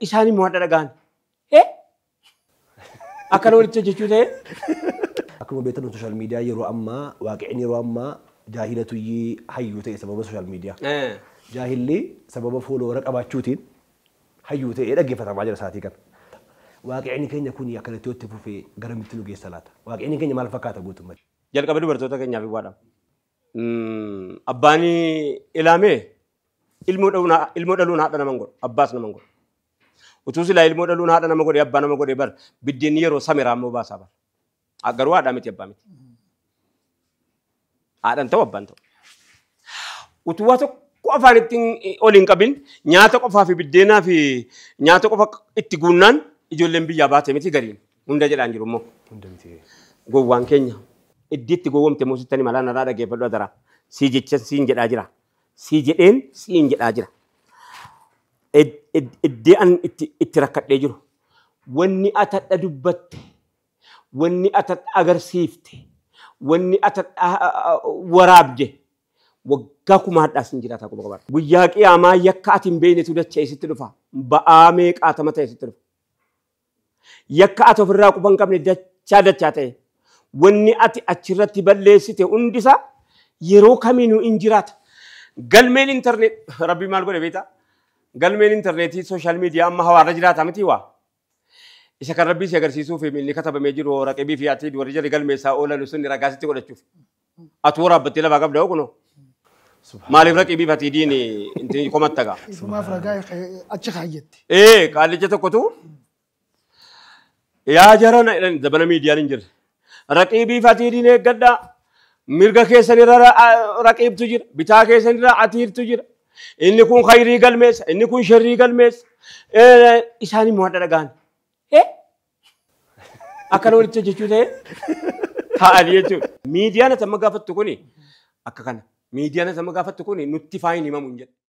Isaan immoo hadha dhagaan. Akkana walitti hojjechuu ta'e. Akkuma beektan social media yeroo ammaa waaqicni yeroo ammaa jaahila tuyyii hayyuu ta'e sababa social media. Jaahilli sababa follower qabaachuutiin hayyuu ta'ee dhaggeeffatamaa jira sa'aatii kana. Waaqicni keenya kun akkanatti yoo itti fufee garamitti nu geessa laata? Waaqicni keenya maal fakkaata guutummaatti? Jalqaba dubartoota keenyaaf waadha. Abbaan ilaamee ilmoo dhaluun haadha nama godhu, abbaas nama godhu. Utuu silaa ilmoo dhaluun haadha nama godhe, abbaa nama godhe bar biddeenni yeroo samiraa immoo baasaa bar. Garuu haadhaa miti, abbaa miti. Haadhaan ta'u, abbaan ta'u. Utuu waa tokko afaan ittiin ol hin qabin nyaata qofaa fi biddeenaa fi nyaata qofa itti guunnaan ijoolleen biyyaa baate miti gariin. Hunda jedhaan jiru immoo. Hunda miti. Gowwaan keenya iddii itti gowwoomte moosittani malaa narraa dhaggeeffadhu adaraa. Sii jecha siin jedhaa jira. Sii jedheen siin jedhaa jira. Iddee an itti rakkadhee jiru. Wanni atadha dubbatte, wanni atadha agarsiifte, wanni atadha waraabde waggaa kuma hadhaas hin jiraata quba qabaadha. Guyyaa qiyaamaa yakka ati hin beeknetu dachee sitti dhufa. Ba'aa meeqaatama ta'e sitti dhufa. Yakka ati ofirraa quba hin qabne dachaa dachaa ta'e. Wanni ati achirratti balleessite hundisaa yeroo kamiinuu hin jiraata. Galmeen internet rabbi maal godhe beektaa? Galmeen intarneetii social media amma hawaarra jiraata miti waa. Isa kan rabbii si agarsiisuuf inni katabamee jiru raqebii fi ati warri jarri galmeessaa oolan sun ragaa sitti godhachuuf. Ati waraabbattee lafaa qabda kunoo. Maaliif raqebii fi ati diini inti komatta gaa? Ifumaaf ragaa achi kaayyatti. Qaallicha tokkotu yaa jarana zabana miidiyaan hin jirre. Raqiibii fi ati diin eeggadhaa. Mirga keessanirra raqiibtu jira. Bitaa keessanirra atiirtu jira. Inni kun khayrii galmeessa, inni kun sharrii galmeessa. Isaan immoo hadha dhagaan. Akkana walitti hojjechuu ta'e taa'anii jechuudha. Miidiyaan ati amma gaafattu kuni akka kana. Miidiyaan ati amma gaafattu kuni nutti faayin himamu hin jedhu.